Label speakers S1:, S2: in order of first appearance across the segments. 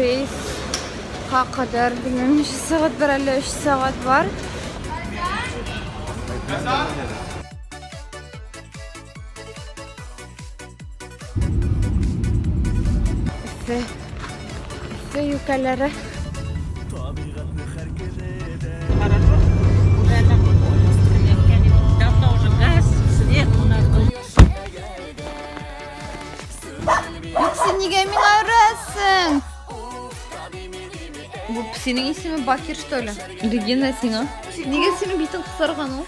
S1: рейска кадәр, белмим, ничә сәгать бар, әллә 3 сәгать бар. Эссе. Эссе юкәләре.
S2: Давно уже газ, свет у нас был.
S1: Юк, син нигә миңа өрәсең? Бу песинең исеме Бакир, что ли? Регина сиңа. Нигә синең битең кызарган ул?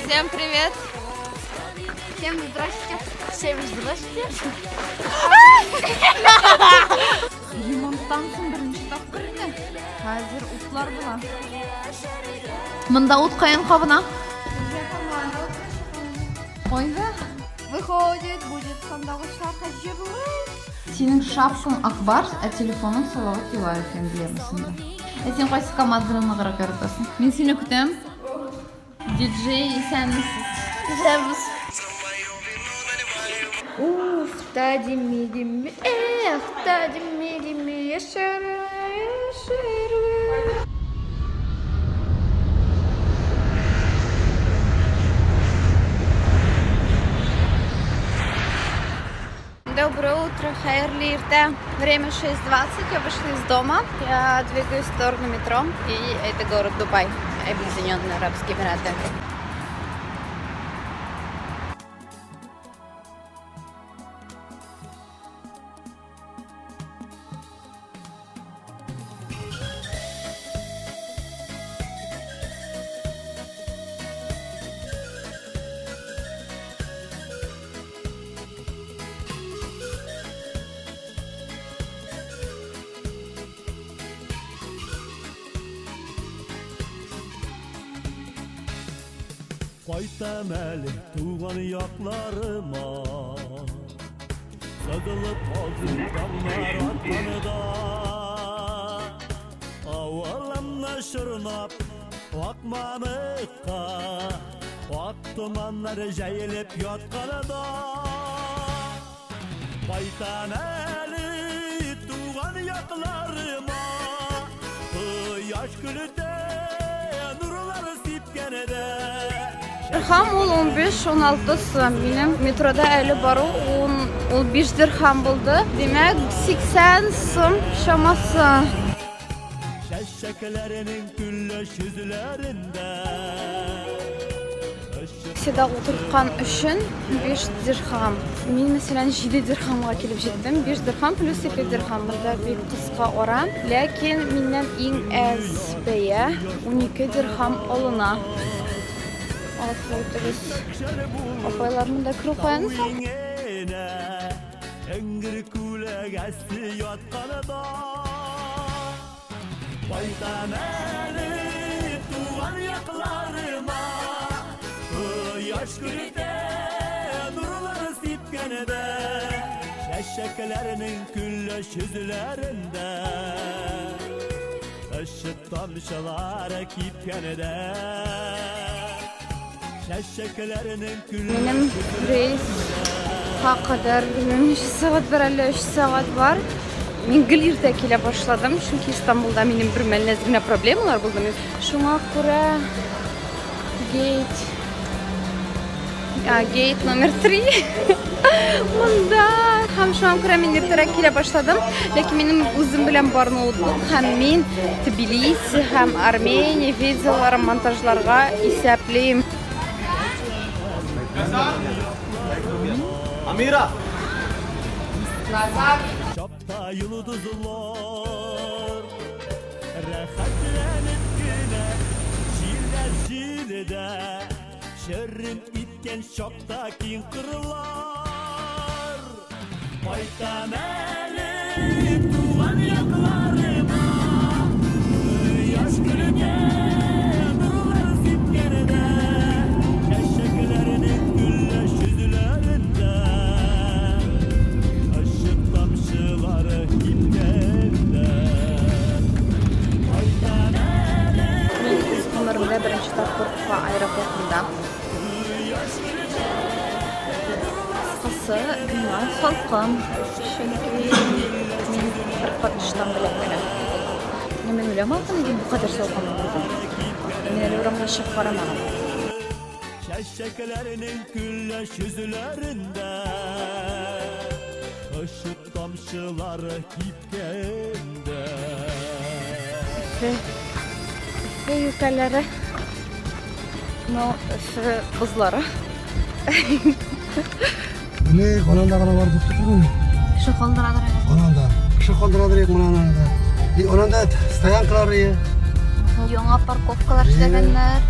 S1: Всем привет!
S3: Всем здрасте. Всем здрасте.
S1: Ремонттан соң беренче тапкыр инде. Хәзер утлар була. Монда ут каян кабына? Кайда? Выходит, будет сандагычлар җырлый. Синең шапкаң Акбарс, ә телефоның Салават Юлаев, мин беләм инде. Ә син кайсы команданы ныграк яратасың? Мин сине көтәм. Диджей, исәнмесез.
S3: Исәнмесез. Уф, та дими дими, эх, та дими дими, яшәр, яшәр.
S1: Доброе утро, хәерле иртә. Время 6:20, я вышла из дома. Я двигаюсь в сторону метро, и это город Дубай, Объединенные Арабские Эмираты.
S4: Кайтам әле туган якларыма. Сызылып алсу таңнар атканда. Авылымны чорнап, ак мамыкка, ак томаннар җәелеп ятканда. Кайтам әле туган якларыма. Кояш көлде, нурлар сипкәндә.
S1: Дирхам ул 15-16 сум. Минем метрода әле бару ул 5 дирхам булды. Димәк, 80 сум чамасы.
S4: Чәчәкләренең көлләш йөзләрендә.
S1: Таксида утырткан өчен 5 дирхам. Мин, мәсәлән, 7 дирхамга килеп җиттем. 5 дирхам плюс 2 дирхам. Монда бик кыска ара. Ләкин миннән иң әз бәя 12 дирхам алына. Гафу итегез. Апайлар монда керү каян соң?
S4: Эңгер күләгәсе ятканда. Кайтам әле туган якларыма. Кояш көлде, нурлар сипкәндә. Чәчәкләрнең көлләш йөзләрендә. Ышык тамчылары кипкәндә. Чәчәкләрнең көлләш
S1: Минем рейска кадәр, белмим, ничә сәгать бар, әллә 3 сәгать бар. Мин гел иртә килә башладым, чөнки Истанбулда минем бер мәлне әз генә проблемалар булды. Мин шуңа күрә гейт, а, гейт номер 3 монда. Һәм шуңа күрә мин иртәрәк килә башладым. Ләкин минем үзем белән бар ноутбук һәм мин Тбилиси һәм Армения видеоларын монтажларга исәплим.
S5: Амира!
S4: Чапта йолдызлар Рәхәтләнеп кенә җилдә җилдә Шәрен иткән чакта киң кырлар Кайтам әле туган якларыма Кояш көлде нурлар сипкәндә Чәчәкләрнең гөлләш йөзләрендә Ышык тамчылары кипкәндә Кайтам әле
S1: Мин үз гомеремдә беренче тапкыр Уфа аэропортында. Кыскасы, миңа салкын, чөнки мин бер кат ыштан белән генә. Мин уйламаган идем бу кадәр салкын булыр дип. Мин әле урамга чыгып карамаган.
S4: Чәчәкләрнең көләч йөзләрендә Ышык тамчылары кипкәндә.
S1: Өфе, Өфе юкәләре. Ну, Өфе бозлары.
S5: Менә ананда гына барып туктап торган.
S1: Кеше калдырадыр әле.
S5: Ананда. Кеше калдырадыр инде моны ананда. И ананда стоянкалар ие.
S1: Яңа парковкалар эшләгәннәр.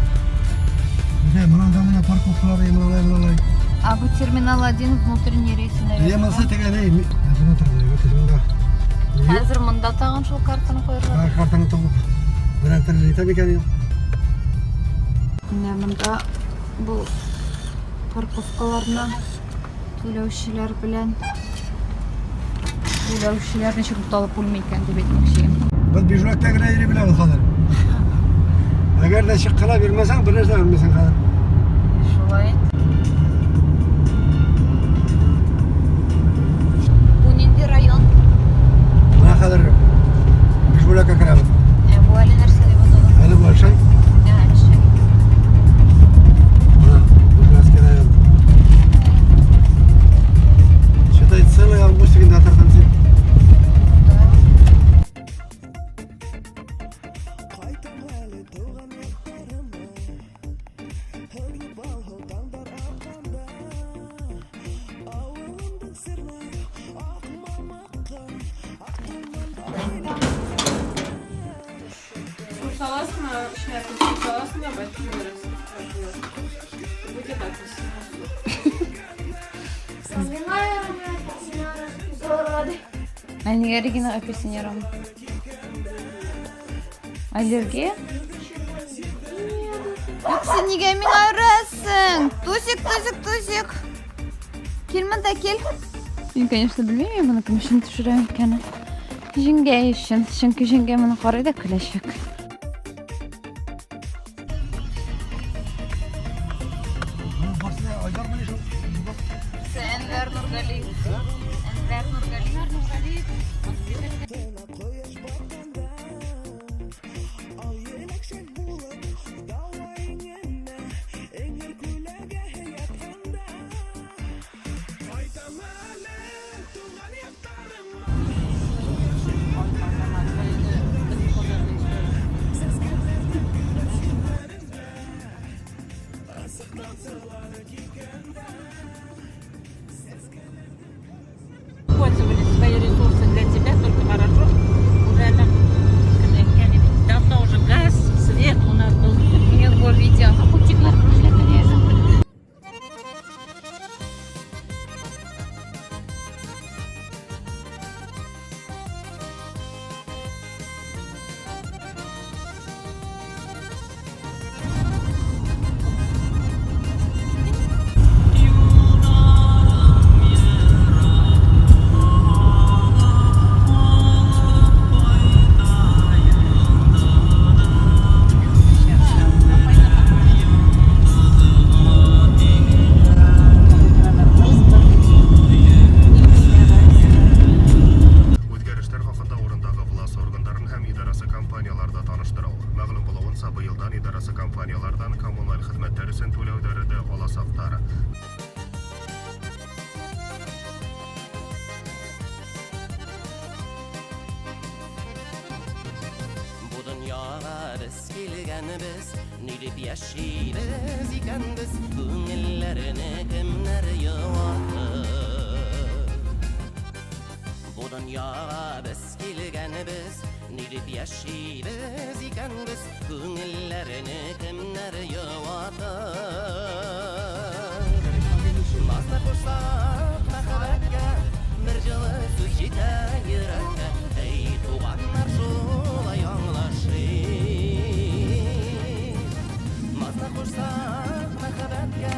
S5: Менә монанда менә парковкалар ие, менә менә.
S1: А бу терминал 1 внутренний рейсы,
S5: Е, монысы теге ни? Менә торды, өтә монда.
S1: Хәзер монда тагын шул картаны куярга.
S5: Картаны тагып. Берәр төрле итә микән?
S1: Менә монда бу парковкаларны түләүчеләр белән түләүчеләр ничек буталып үлми икән дип әйтмәкче идем.
S5: Без Бижүләктә генә йөри беләбез хәзер. Әгәр дә чыккына бирмәсәң, бер нәрсә белмисең хәзер.
S1: Шулай. Бу нинди район?
S5: Менә хәзер Бижүләккә керәбез.
S1: Ә бу әле нәрсә дип атала?
S5: Әле бу Әлшәй.
S1: Ә, Әлшәй.
S5: Менә Бижүләккә район. Считай, целый август инде атырдым син.
S6: Саласың, эченә күчеп саласың да бәлки бирәсең. Будет так.
S1: Ә нигә Регина апельсин ярамый? Аллергия? Юк, син нигә миңа өрәсең? Тусик, тусик, тусик. Кил монда, кил. Мин, конечно, белмим, мин моны кем өчен төшерәм икәнен. Җиңгә өчен, чөнки җиңгә моны карый да көләчәк. Әнвәр Нургалиев. Әнвәр Нургалиев.
S2: Пользовались свои ресурсы для тебя только хорошо. Уже она давно уже газ, свет у нас был.
S1: Его видео.
S7: Үзгәрешләр хакында урындагы власть органнарын һәм идарәсе компанияләр дә таныштыра. Мәгълүм булуынча, быелдан идарәсе компанияләрдән коммуналь хезмәтләр өчен түләүләре дә алачаклар.
S8: Бу дөньяга без килгәнбез, ни дип яшибез икән без, күңелләрне кемнәр юатыр? Бу дөньяга без килгәнбез, ни дип яшибез икән без, күңелләрне кемнәр юатыр? Назны кушсак мәхәббәткә, бер җылы сүз җитә йөрәккә. Эй, туганнар, шулай аңлашыйк. Назны кушсак мәхәббәткә,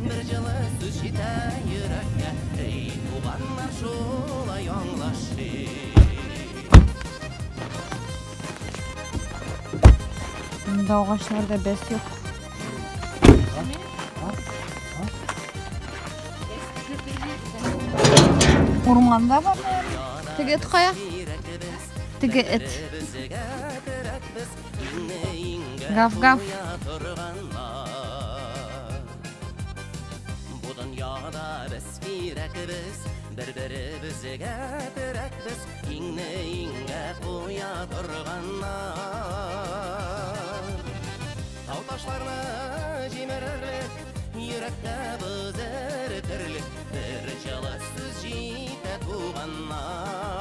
S8: бер җылы сүз җитә йөрәккә. Эй, туганнар, шулай аңлашыйк.
S1: Монда агачларда бәс юк. Урманда бар. Теге эт кая? Теге эт. Гав-гав.
S8: Бу дөньяда без кирәкбез, бер-беребезгә терәкбез, иңне иңгә куя торганнар. Тау ташларны җимерерлек, йөрәктә боз эретерлек, бер җылы сүз җитә туганнар.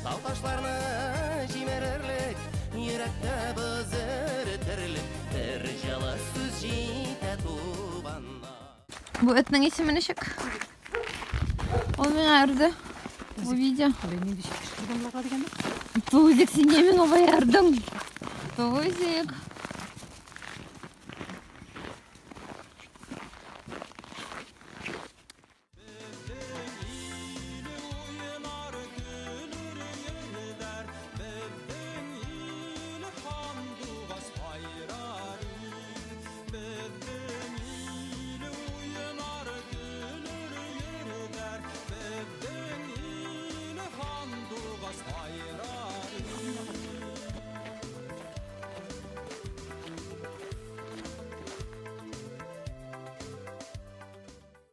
S8: Тау ташларны җимерерлек, йөрәктә боз эретерлек, бер җылы сүз җитә туганнар.
S1: Бу этнең исеме ничек? Ул миңа өрде. Бу видео. Тузик, син не миңа боярдың. Тузик.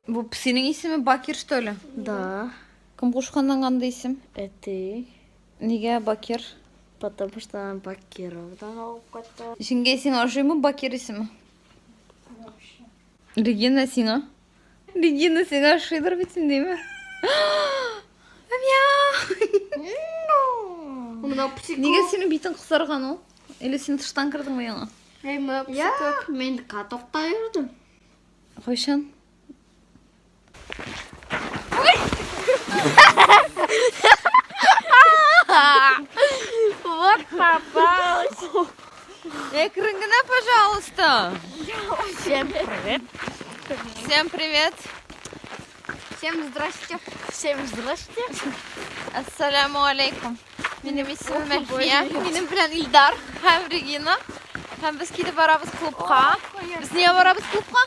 S1: Бу песинең исеме Бакир, что ли?
S3: Да.
S1: Кем кушкан аңа андый исем?
S3: Әти.
S1: Нигә Бакир?
S3: Потому что она Бакировдан алып кайтты.
S1: Җиңгәй, сиңа ошыймы Бакир исеме? Регина сиңа? Регина сиңа ошыйдыр бит инде, димме? Мяу!
S3: Менә психолог.
S1: Нигә синең битең кызарган ул? Или син тыштан кердеңме яңа?
S3: Эй, менә психолог. Мин катокта йөрдем.
S1: Кайчан?
S3: Вот попалась.
S1: Әкрен генә, пожалуйста.
S3: Всем привет.
S1: Всем привет.
S3: Всем здрасте. Всем здрасте.
S1: Ассаламу алейкум. Минем исемем Әлфия. Минем белән Илдар һәм Регина. Һәм без китеп барабыз клубка. Без нигә барабыз клубка?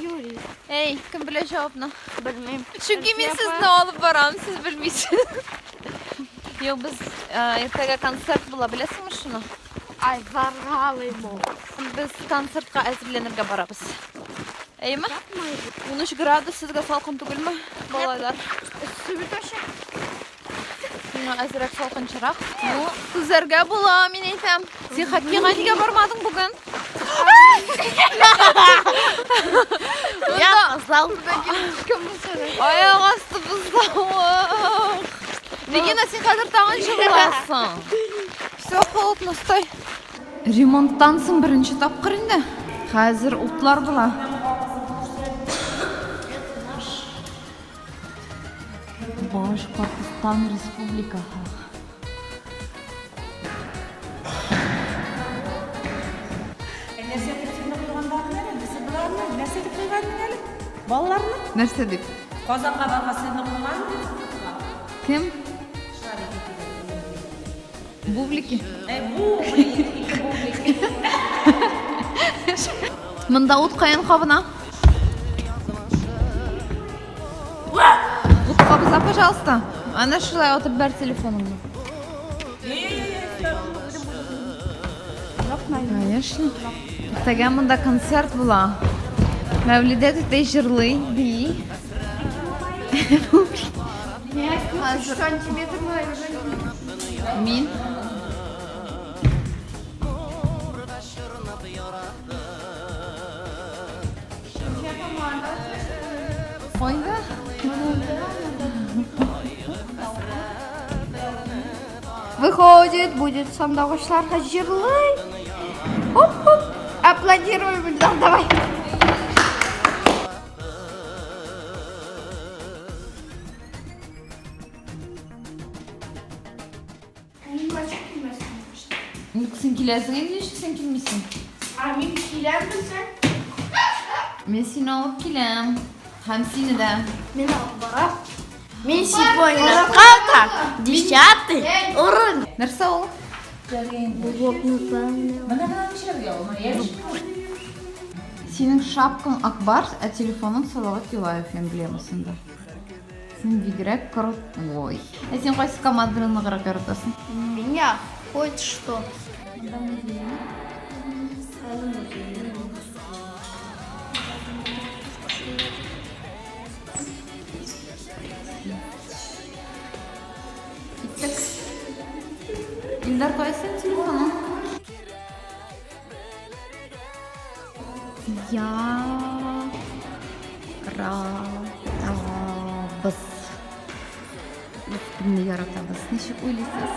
S3: Юрий.
S1: Эй, кем белә җавапны?
S3: Белмим.
S1: Чөнки мин сезне алып барам, сез белмисез. Юк, без э, иртәгә концерт була, беләсеңме шуны?
S3: Ай, баргалыйм.
S1: Без концертка әзерләнергә барабыз. Әйеме? 13 градус сезгә салкын түгелме, балалар?
S3: Эссе бит вообще.
S1: Миңа әзрәк салкынчарак. Ну, түзәргә була, мин әйтәм. Син хоккейга нигә бармадың бүген?
S3: Я зал.
S1: Аяк асты бозлавык. Регина, син хәзер тагын җыгыласың. Все, холодно, стой. Ремонттан соң беренче тапкыр инде. Хәзер утлар була. Башкортстан Республикасы.
S2: Нәрсә дип сине куйганнарын әле? Без боларны нәрсә дип куйганнар әле? Балаларны?
S1: Нәрсә дип?
S2: Казанга барга сине куйган.
S1: Кем? Бублики.
S2: Ә бублик, ике бублик.
S1: Монда ут каян кабына? Ут кабыза, пожалуйста. Ана шулай атып бәр телефоныңны. Конечно. Иртәгә монда концерт була. Мәүлидә түтәй җырлый, бии.
S3: Сантиметр
S1: Мин. Кайда?
S3: Выходит, будет сандагышларга җырлый. Хоп-хоп. Аплодируем, Ильдар, давай.
S1: Юк, син киләсең инде, ничек син килмисең?
S3: А мин киләм белсәң.
S1: Мин сине алып киләм. Һәм сине дә.
S3: Мин алып барам. Мин сегодня ката десятый урын.
S1: Нәрсә ул?
S2: Менә менә нишләргә ул?
S1: Синең шапкаң Ак Барс, ә телефоның Салават Юлаев эмблемасында. Син бигрәк крутой. Ә син кайсы команданы ныграк яратасың?
S3: Меня хоть что.
S1: Монда музеймы? Киттек. Илдар, кайсы телефоның? Яратабыз. Без кемне яратабыз? Ничек уйлыйсыз?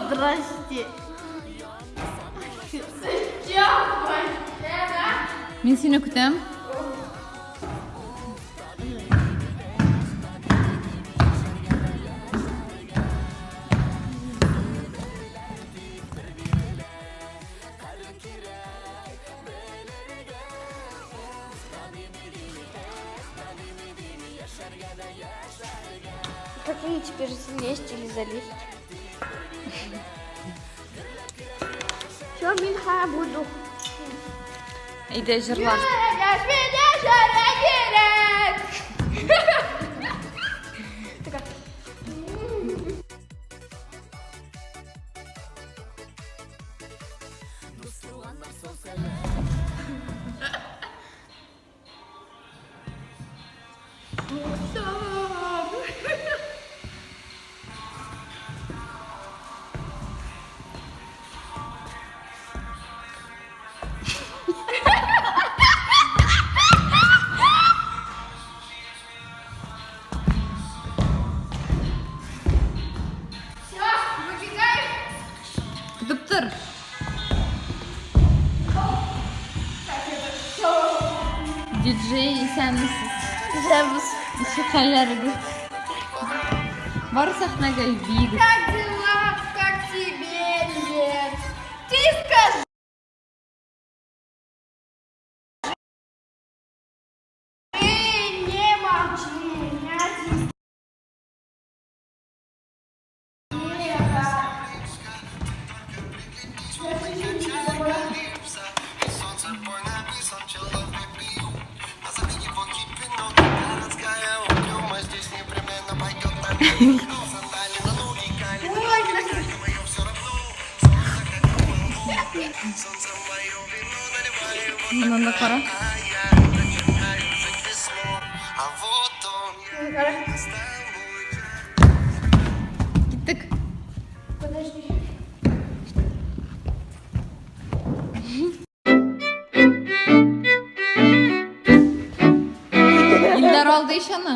S3: Здрасте.
S1: Мин сине көтәм.
S3: Как мне теперь слезть или залезть? Все, Минха, буду.
S1: Әйдә җырла. Көтеп тор. Диджей, исәнмесез.
S3: Исәнбез.
S1: Ничек хәлләрегез? Бар сәхнәгә биегез.
S3: Как дела? Как тебе лет? Ты скажи! Не молчи, не
S1: Моннан да кара. Киттек.
S3: Подожди.
S1: Илдар алды ич аны.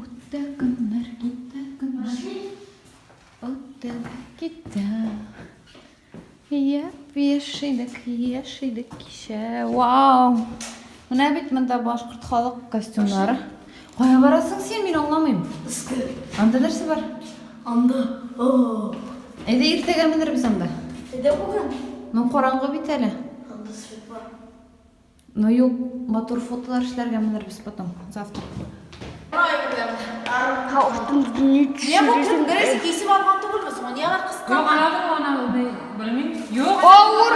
S1: Үтә көннәр, китә көннәр. Үтә дә китә. Яп-яшь идек, яшь идек кичә. Вау! Менә бит монда башкорт халык костюмнары. Кая барасың син? Мин аңламыйм. Анда нәрсә бар?
S3: Анда.
S1: Әйдә иртәгә менербез анда.
S3: Әйдә бүген.
S1: Ну караңгы бит әле.
S3: Анда свет бар.
S1: Ну юк, матур фотолар эшләргә менербез потом, завтра.
S2: Кисеп алган түгелме соң? Ни алар кыскарган?
S6: Белмим. Юк.
S3: Авыр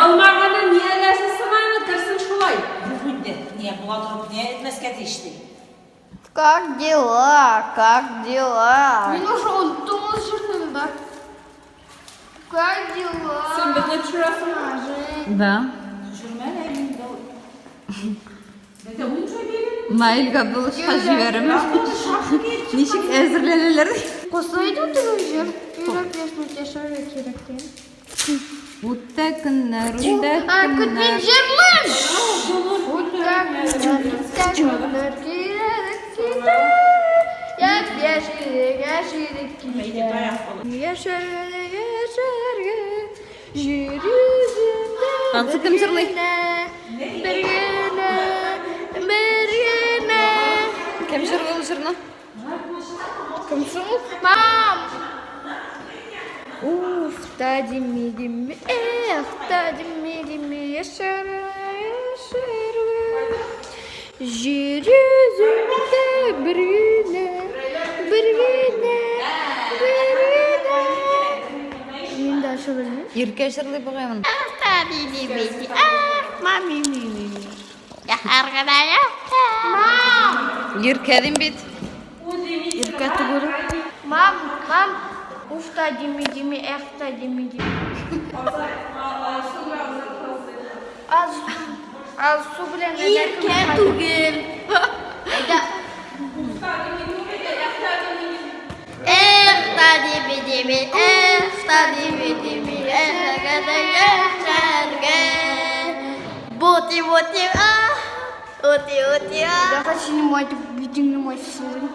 S6: Алмаганы ни әләсен сыманы керсен шулай.
S2: Юк инде. Ни була торып, ни әйтмәскә тиеш ди.
S3: Как дела? Как дела? Мин уже оныттым ул җырны да. Как дела?
S6: Син безне төшерәсеңме?
S1: Да. Наил Габдулловичка җибәрәм. Ничек әзерләнәләр?
S3: Косайды теге җыр. Йөрәк яшьне яшәргә кирәк дигән.
S1: Үтә көннәр, үтә
S3: А, көт мин
S1: көннәр.
S3: җырлыйм. Үтә көннәр, үтә көннәр кирәк китә. Яшь яшь яшь китә. Яшәргә, яшәргә. Җир йөзендә
S1: Ансы кем җырлый?
S3: Бер генә, бер генә.
S1: Кем җырлый ул җырны?
S3: Кем соң ул? Мам! Уф, та дими дими, эх, та дими дими, яшәргә, яшәргә. Җир йөзендә бер генә, бер генә, бер генә. Мин дальше белмим.
S1: Иркә җырлый бугай моны. Иркә дим бит.
S3: Иркә түгел. Мам, мам, уф та дими дими, эх та дими дими. Аз, аз су белән Иркә түгел. Әйдә.
S9: Эх, та дими дими, эх, та дими дими, яшәргә яшәргә. Бути бути а, ути ути а.
S3: Я хочу снимать, битеңне майсызлый.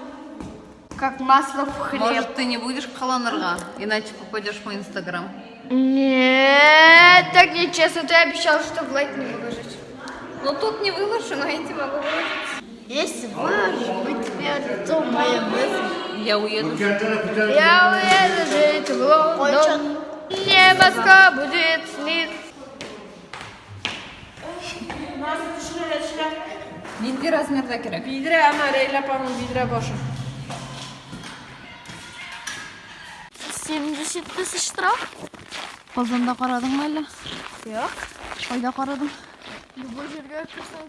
S3: Как масло в хлеб.
S1: Может, ты не будешь кыланырга, иначе попадешь в мой инстаграм.
S3: Нет, так нечестно. Ты обещал, что в лайк не выложить.
S1: Ну тут не выложу, но я тебе могу выложить.
S9: Если выложишь, быть тебе лицо моя мысль.
S1: Я уеду.
S3: Я уеду жить в Лондон. Мне Москва будет сниться.
S1: Нинди размерда кирәк?
S6: Бидрә, әмма Рәйлә апаның бидрә башы.
S9: 70 тысяч штраф.
S1: Казанда карадыңмы әллә?
S3: Юк.
S1: Кайда карадың?
S3: Любой җиргә керсәң.